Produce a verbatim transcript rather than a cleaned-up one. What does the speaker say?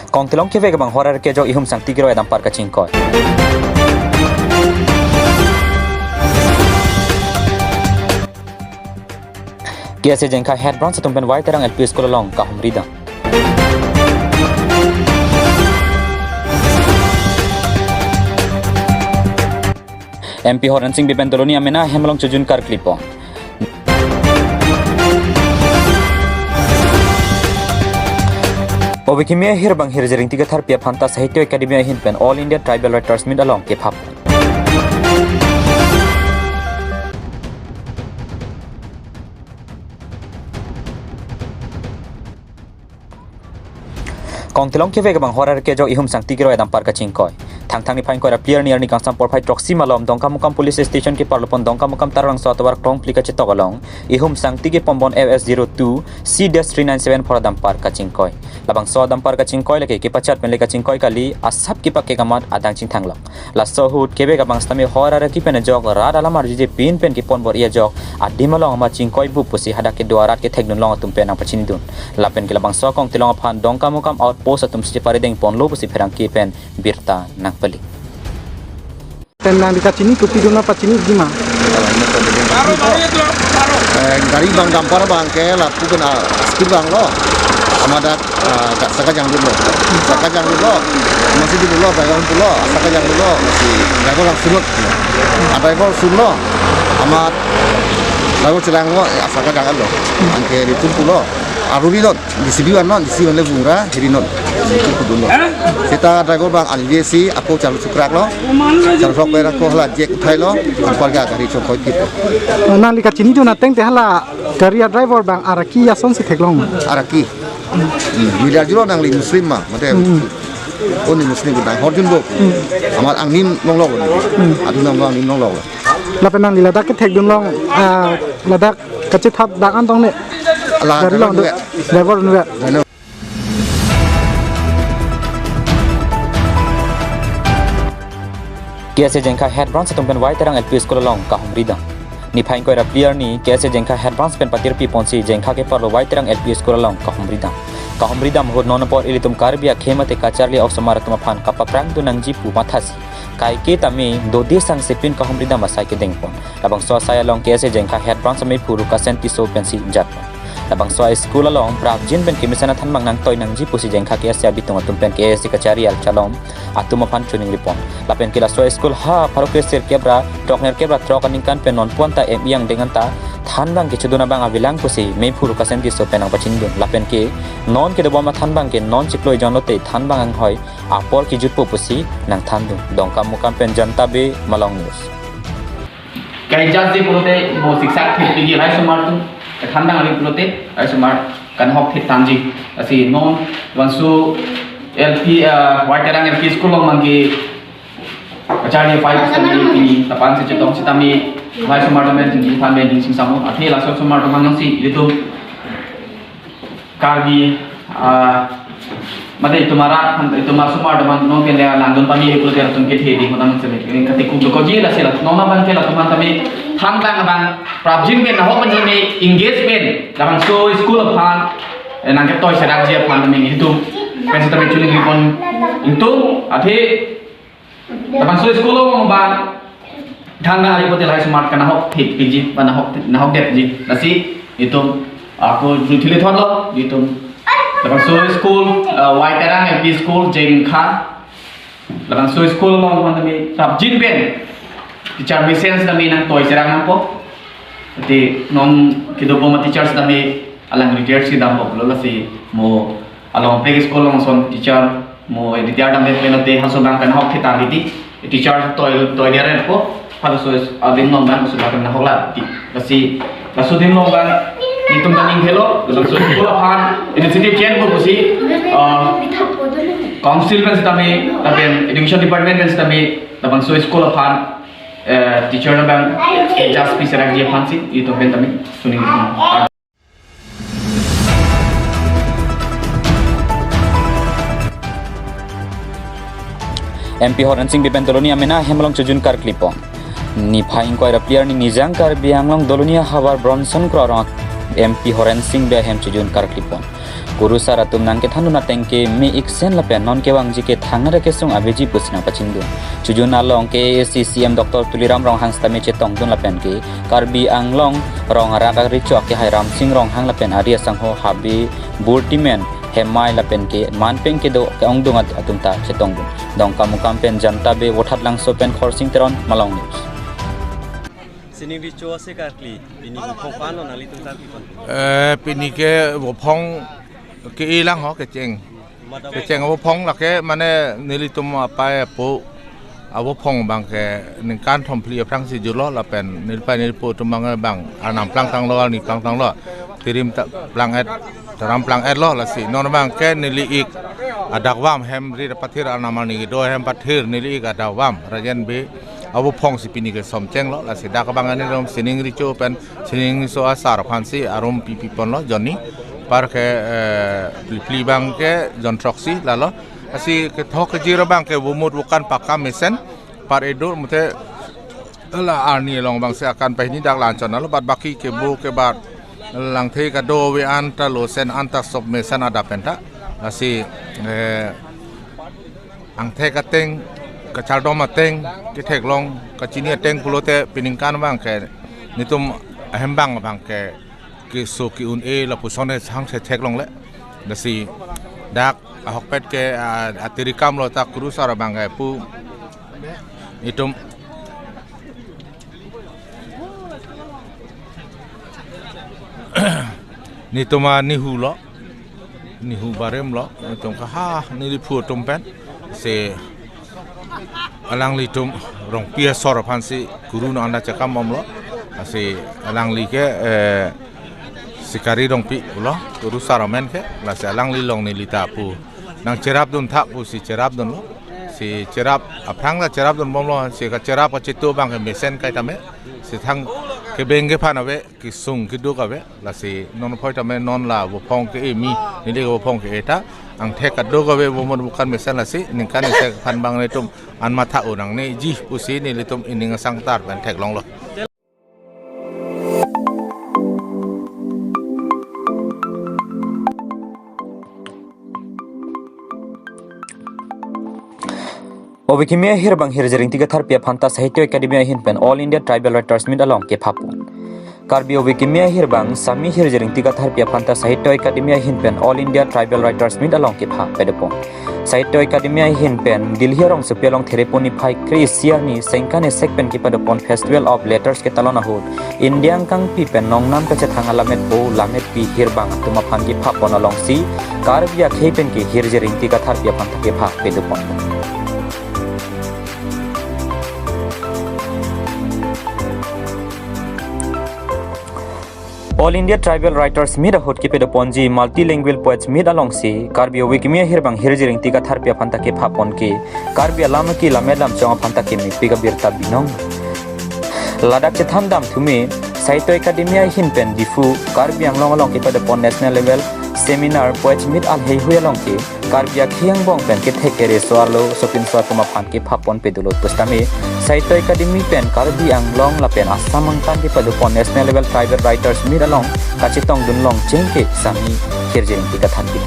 Kongtilong kevek abang hor araki ajok ihum sangti keroi adampar kachingkoi. K S A Jengkha Head Branch atum pen Waiterang L P School along kahumri dam. M P Horen Sing Bey pen Doloni amena hem along chojun karklipon. Obi kimi ahir bang hirjering tiga tharpi aphanta Sahitya Academy ahin pen All India Tribal Writers Meet along kephap. Kongtilong kevek abang hor araki ajok ihum sangti keroi adampar kachingkoi. Thangthang niphai ingkoi ra phli arni arni kangsam porphai throksi malom Dongkamukam Police Station keparlopon Dongkamukam Tarabangso atovar krongphli kachetok along ihum sangti kepombon F S zero two C dash three nine seven four adampar kachingkoi. Labangso adampar kachingkoi lake kepachat pen le kachingkoi kali, asap kepakek amat adang chingthanglok. Laso ahut kevek abang sitame hor araki pen ajok rat alam arjuje pin pen kepon bor-i ajok adim along amat chingkoi bup pusi hadak kedo arat kethekdun long atum pen nangpachinidun. Lapen ke labangso Kongtilong aphan Dongkamukam outpost atum si chepari dengponlo pusi pherangke pen birta nangpali. Pen nangli kachini kopidun ma pachiniji ma? Eh, gari bang dumper bang ke lapu kena speed bang lo. Amat dak, ah, ka-, saka jangdun lo. Saka jangdun lo. Masi dun lo, driver pulo, saka jangdun lo, masi driver langsunlo. Ah, driver sunlo. Amat driver chelanglo, ya, saka janglo. Anke ilitum pulo. Aruri lo, D C B vanlo, D C B vanle vungra, hiri lo. Ilitum pudunlo. Seta driver bang alivesi, ako charli chukraklo. Charli chukrak ako hala jack uthailo. Anpar ke gari chongkoi phit. Nangli kachinidun ateng te hala gari a-driver bang araki asonsi theklong ma? Araki. Hmm, miliar julo nangli Muslim ma, mate. Hmm. Only Muslim kedang horjun bo. Hmm. Amat angnim nonglok lo. Hmm. Adim nonglok, angnim nonglok lo. Lapen nangli ladak kethekdun long, ah, ladak kachethap dak an tong ne? Ala, gari driver long do. Nunga. Driver nunga. Nunga. K S A Jengkha Head Branch atum pen Waiterang L P School along kahumri dam. Niphai ingkoi ra phli arni K S A Jengkha Head Branch pen patirpi ponsi Jengkha keparlo Waiterang L P School along kahumri dam. Kahumri dam ahut non apor ilitum Karbi akhei mate kacharli osomar atum aphan kapaprangdun nangji pu mathasi kaike tame dode sangsepin kahumri dam asai kedengpon. Labangso asai along K S A Jengkha Head Branch ameiphu Rukasen Tisso pensi jatpon. Labangso a-school along prapjin pen kemesen athanbang nangtoi nangji pusi Jengkha K S A abitung atum pen K S A kachari alchalom atum aphan choningripon. Lapen ke laso a-school ha pharo kre sirkep ra throknerkep ra throk aningkan pen nonpu anta em-i angdeng anta thanbang kechodun abang avelang pusi meiphu Rukasen Tisso pen nangpachinidun. Lapen ke non kedobom athanbang ke non chiklo ejon lote thanbang anghoi apor kejutpo pusi nangthandun. Dongkamukam pen Janta Bey, Malong News. Kai jat je pulote mo siksak thip piji lahai osomar atum, kethan dang ari pulote lahai osomar kanahok thip tangji. Lasi non labangso L P, ah, Waiterang L P School along mangke kacharli five sitame pini lapu-an si chetong sitame lahai osomar atum pen tingki than pen dingsing samo. Athe laso osomar atum nangsi ilitum Karbi, ah, mate itum arat, itum asomar atum non pen le langdun pame pulote latum kethe ding kota nang seme. Ini kati kum duko ji lasi la, non abang ke latum tame thanbang abang prapjin pen nahok pen seme engage pen labangso school aphan, eh, nangketoi serakji aphan tame itum pen sitame choningripon itum athe labangso school along abang thanbang ari pulote lahai osomar kanahok thip piji, ba nahok, nahokdetji. Lasi itum ako juthile thotlo, itum labangso school, ah, Waiterang L P School, Jengkha. Labangso school along aphan tame prapjin pen teacher mesen tame nangtoi serang nangpo. Ati non kedobom teachers tame alang retire si dampo lo, lasi mo along pre school along ason teacher mo retire dam pen pen ate haso abang kanahok thip tang titi teacher toi toi dia ren po. Halaso adim along abang so abang nahok la ti. Lasi laso adim along abang itum ta ning helo, laso school aphan initiative chen po pusi, ah, council pen sitame, lapen education department pen sitame, labangso school aphan, eh, teacher abang adjust pi serakji aphansi itum pen tame choning. M P Horen Sing Bey pen Doloni amena hem along chojun karklipon. Niphai ingkoi ra phli arni Nijang Karbi Anglong Doloni ahavar Bronson Kro arong M P Horen Sing Bey ahem chojun karklipon. Kurusar atum nangkethandun ateng ke me-ik sen lapen non kevangji ke thangnat akesung aveji pusi nangpachingdun. Chojun along ke A A C C M Doctor Tuliram Ronghang sitame chetongdun lapen ke Karbi Anglong rong arak arecho akehai Ramsing Ronghang lapen ari asangho Habe Burtimen Hemai lapen ke manpeng kedo ke-ongdung at-, atum ta chetongdun. Dongkamukam pen Janta Be Vothatlangso pen Khorsing Teron, Malong News. Sining richo ase karkli, pini vophong ko-an lo nanglitum karkli pon? Eh, pini ke vophong ke-e lang ho, kecheng. Madam. Kecheng vophong lake mane nelitum apai apo avophong abang ke ningkan thomphli aphrangsi julo lapen nelpai nelpo atum abang, bang arnam plangtanglo, arni plangtanglo. Tirim ta plang-et, taram plang-etlo lasi. Non abang ke neli-ik adakvam hem ri pathir, arnam arni kedo hem pathir neli-ik adakvam Rajen Bey avophong si pini ke somchenglo lasi. Dak abang ane rom sining richo pen sining riso asar aphansi arum pipi ponlo jonni. Par ke, eh, plipli abang ke jon throksi lalo. Lasi kethok kejir abang ke vomut vokan pakam mesen. Par edur mute la arni along abangsi akan pahini dak lanchon alo, bad baki kebo kebat langthe kado ave anta lo sen anta sop mesen adap penta. Lasi, eh, angthek ateng, kachardom ateng, ketheklong, kachini ateng pulote piningkan abang ke nelitum ahembang abang ke keso ke-un-e lapuson e sang se theklongle. Lasi dak ahokpet ke, ah, atirikam lo ta kurusar abang ke pu itum nelitum anihu lo, nihu barim lo, nelitum kaha neliphu atum pen si alanglitum Rongpi asor aphansi kuru no anda chekam bomlo. Lasi alangli ke, eh, Sikari Rongpi pulo, kurusar amen ke, lasi alangli along neli ta pu nangcherapdun tha pusi cherapdunlo. Si cherap aphrang ta cherapdun bomlo, si kacherap kachetu abang ke mesen kaitame. Si thang kebeng kephan ave, kesung keduk ave, lasi non phoi tame non la vophong ke-e, me neli vophong ke-e ta angthek kaduk ave, vomut vokan mesen lasi ningkan isi aphan abang nelitum an matha unang neji pusi nelitum ining asang tar pen theklonglo. Ove kimi ahir abang hirjir ingti katharpi aphanta Sahitya Academy ahin pen All India Tribal Writers Meet along kephapon. Karbi ove kimi ahir abang sami hirjir ingti katharpi aphanta Sahitya Academy ahin pen All India Tribal Writers Meet along kepha padopon. Sahitya Academy ahin pen Delhi arongsopi along Thereponi phai kre-isi arni sengkan esek pen kepadopon Festival of Letters ketalon ahut India angkangpi pen nongnam kachethang alammet po lammetpi hir abang atum aphan kephapon alongsi Karbi akhei pen ke hirjir ingti katharpi aphanta kepha padopon. All India Tribal Writers Meet ahut kepadoponji Multilingual Poets Meet alongsi Karbi ove kimi ahir abang hirjir ingti katharpi aphanta kephapon ke Karbi alam aki lammet lamchong aphanta kemepik abirta binong. Ladak chethan damthume Sahitya Academy ahin pen Diphu, Karbi Anglong along kepadopon National Level Seminar Poets Meet alheihui along ke Karbi akhei angbong pen kethek kere so-arlo sopinso atum aphan kephapon padolo pusitame Sahitya Academy pen Karbi Anglong lapen Assam angtan kepadopon National Level Tribal Writers Meet along kachetongdun longcheng ke sami hirjir ingti katharpi